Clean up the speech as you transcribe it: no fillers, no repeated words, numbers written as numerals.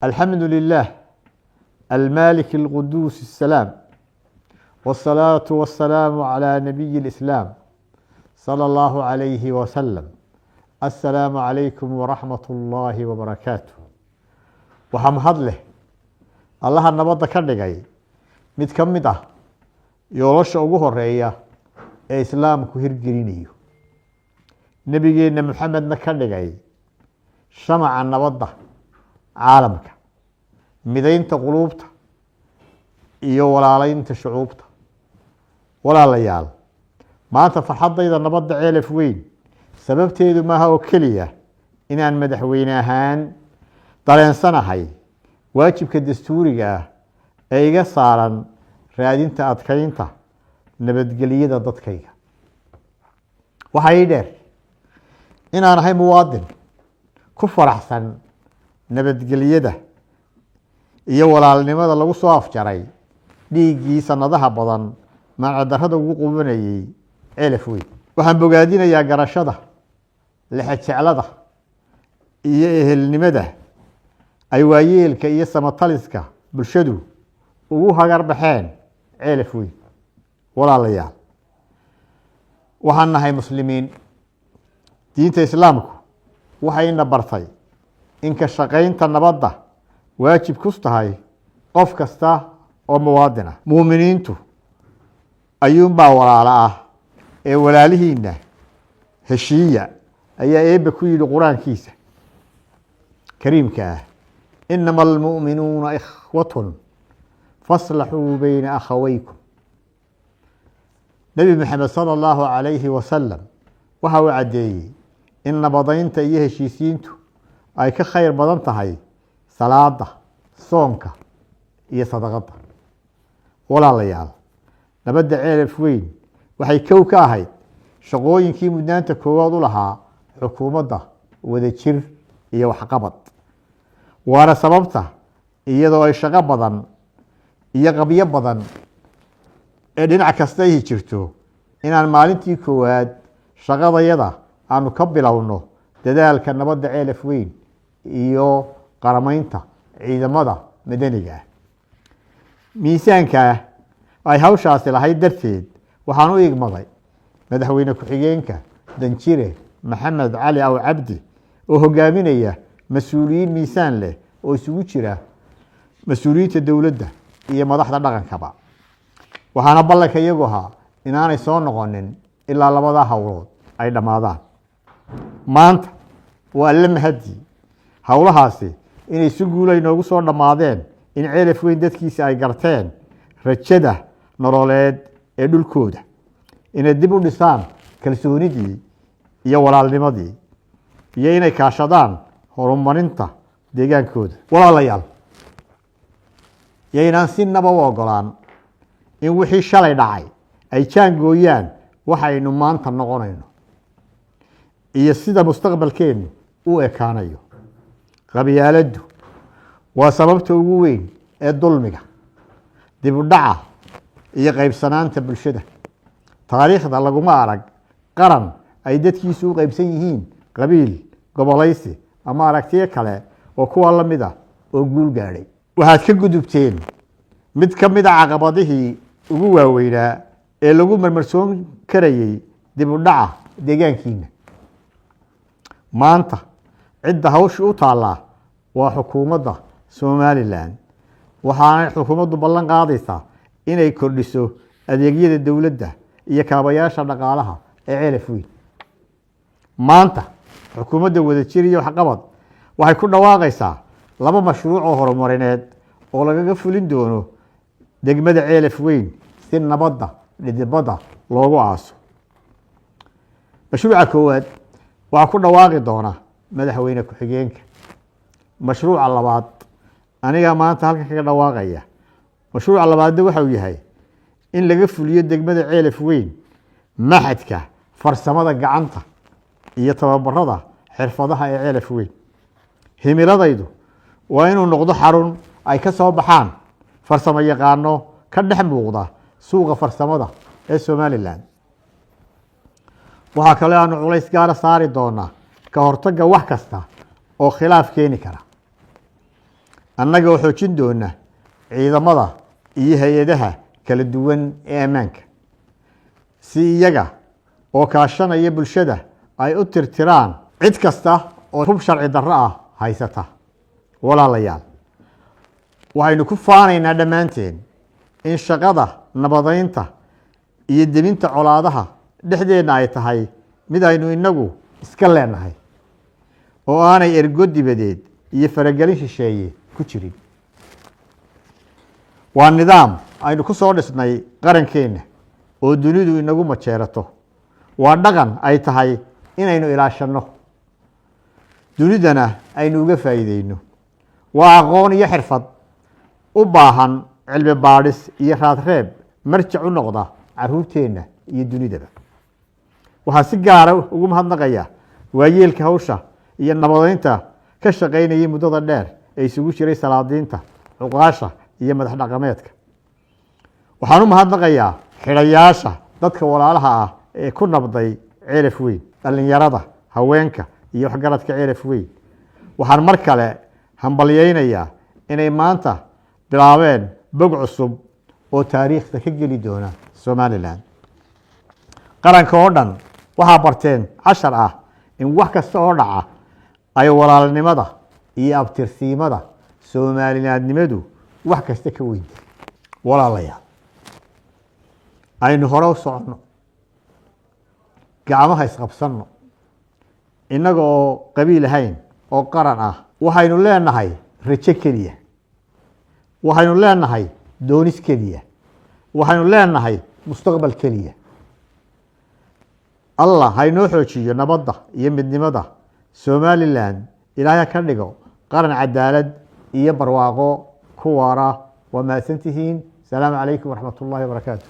الحمد لله المالك القدوس السلام، والصلاة والسلام على نبي الإسلام صلى الله عليه وسلم. السلام عليكم ورحمة الله وبركاته. Waxaa mahad leh Allaha nabadda ka dhigay mid ka mid ah yoolasha ugu horeeya ee Islaamku hirgelinayo, Nebigeenna Maxamedna ka dhigay shamaca nabadda caalamka, midaynta quluubta iyo walaaleynta shucuubta. Walaalayaal, maanta farxaddayda nabadda Ceelaf Weyn sababteedu maaha oo keliya inaan madaxweyne ahaan dareensanahay waajibka dastuuriga ah ee iga saaran raadinta adkeynta nabadgelyada dadkayga. Waxaa ii dheer inaan ahay muwaadin ku faraxsan nabadgelyada iyo walaalnimada lagu soo afjaray dhiiggii sanadaha badan macadarrada ugu qubanayay Ceelaf Weyn. Waxaan bogaadinayaa garashada, lexejeclada iyo ehelnimada ay waayeelka iyo samataliska bulshadu ugu hagar baxeen Ceelaf Weyn. Walaalayaal, waxaan nahay Muslimiin. Diinta Islaamku waxayna bartay in ka shaqaynta nabadda waajib ku tahay qof kasta oo muwaadin ah. Muuminiintu ayuunbaa walaalo ah ee walaalihiina heshiiya, ayaa Eebbe ku yidhi Qur-aankiisa kariimka ah: "إنما المؤمنون إخوة فأصلحوا بين أخويكم." Nebi Maxamed sala Allahu calayhi wasalam waxa uu caddeeyey in nabadaynta iyo heshiisiintu ay ka khayr badan tahay salaada, soonka iyo sadaqadda. Walaalayaal, nabadda Ceelaf Weyn waxay kow ka ahayd shaqooyinkii mudnaanta koowaad u lahaa xukuumadda Wadajir iyo Waxqabad, waana sababta iyadoo ay shaqo badan iyo qabyo badan ee dhinac kasta ay jirto inaan maalintii koowaad shaqadayada aanu ka bilowno dadaalka nabadda Ceelaf Weyn iyo qaramaynta ciidamada madaniga ah. Miisaanka ay hawshaasi lahayd darteed, waxaan u igmaday madaxweyne ku-xigeenka, Danjire Maxamed Cali Aw Cabdi, oo hogaaminaya mas-uuliyiin miisaan leh oo isugu jira mas-uuliyiinta dowladda iyo madaxda dhaqankaba. Waxaana ballanka iyagu ahaa inaanay soo noqonin ilaa labadaa howlood ay dhammaadaan. Maanta waa Alle mahadii howlahaasi inay si guula inoogu soo dhammaadeen, in Ceelaf Weyn dadkiisa ay garteen rajada nololeed ee dhulkooda, inay dib u dhisaan kalsoonidii iyo walaalnimadii, iyo inay kaashadaan horumarinta deegaankooda. Walaalayaal, yaynaan sinaba u ogolaan in wixii shalay dhacay ay jaangooyaan waxaynu maanta noqonayno iyo sida mustaqbalkeennu u ekaanayo. Qabyaaladdu waa sababta ugu weyn ee dulmiga, dib u dhaca iyo qaybsanaanta bulshada. Taariikhda laguma arag qaran ay dadkiisu u qaybsan yihiin qabiil, gobolaysi ama aragtiyo kale oo kuwa la mid ah oo guul gaadhay. Waxaad ka gudubteen mid ka mid a caqabadihii ugu waaweynaa ee lagu marmarsoon karayey dib u dhaca deegaankiina. Maanta cidda hawsha u taallaa waa xukuumadda Somaliland, waxaanay xukuumaddu ballan qaadaysaa inay kordhiso adeegyada dowladda iyo kaabayaasha dhaqaalaha ee Ceelaf Weyn. Maanta xukuumadda Wadajir iyo Waxqabad waxay ku dhawaaqaysaa laba mashruuc oo horumarineed oo lagaga fulin doono degmada Ceelaf Weyn si nabadda dhidibada loogu aaso. Mashruuca koowaad waxaa ku dhawaaqi doona madaxweyne ku-xigeenka. Mashruuca labaad anigaa maanta halkan kaga dhawaaqaya. Mashruuca labaadna waxa uu yahay in laga fuliyo degmada Ceelaf Weyn machadka farsamada gacanta iyo tababarada xirfadaha ee Ceelaf Weyn. Himiladaydu waa inuu noqdo xarun ay ka soo baxaan farsamo yaqaano ka dhex muuqda suuqa farsamada ee Somaliland. Waxaa kaloo aanu culays gaara saari doonaa ka hortagga wax kasta oo khilaaf keeni kara. Annaga oo xoojin doona ciidamada iyo hay-adaha kala duwan ee ammaanka, si iyaga oo kaashanaya bulshada ay u tirtiraan cid kasta oo hub sharci darro ah haysata. Walaalayaal, waxaynu ku faanaynaa dhammaanteen in shaqada nabadeynta iyo deminta colaadaha dhexdeenna ay tahay mid aynu inagu iska leenahay oo aanay ergo dibadeed iyo faragelin shisheeye ku jirin. Waa nidaam aynu ku soo dhisnay qarankeenna oo dunidu inagu majeerato. Waa dhaqan ay tahay inaynu ilaashanno, dunidana aynu uga faa'iideyno. Waa aqoon iyo xirfad u baahan cilmi baadhis iyo raadreeb marjac u noqda caruurteenna iyo dunidaba. Waxaa si gaara ugu mahadnaqaya waayeelka hawsha iyo nabadeynta ka shaqaynayay muddada dheer ee isugu jiray salaadiinta, cuqaasha iyo madax dhaqameedka. Waxaan u mahadnaqayaa xidhayaasha dadka walaalaha ah ee ku nabday Ceelaf Weyn, dhallinyarada, haweenka iyo waxgaradka Ceelaf Weyn. Waxaan mar kale hambalyeynayaa inay maanta bilaabeen bog cusub oo taariikhda ka geli doona Somalilan. Qaranka oo dhan waxaa barteen cashar ah in wax kasta oo dhaca ay walaalnimada iyo abtirsiimada Soomalilaadnimadu wax kasta ka weynta. Walaalayaal, aynu hore u soconno, gacmaha isqabsanno, innaga oo qabiil ahayn oo qaran ah. Waxaynu leenahay rajo keliya, waxaynu leenahay doonis keliya, waxaynu leenahay mustaqbal keliya. Allah haynoo xoojiyo nabadda iyo midnimada Somalilan. Ilaahay ha ka dhigo qaran cadaalad iyo barwaaqo ku waara. Waa mahadsantihiin. Asalaamu calaykum waraxmat ullahi wabarakaatu.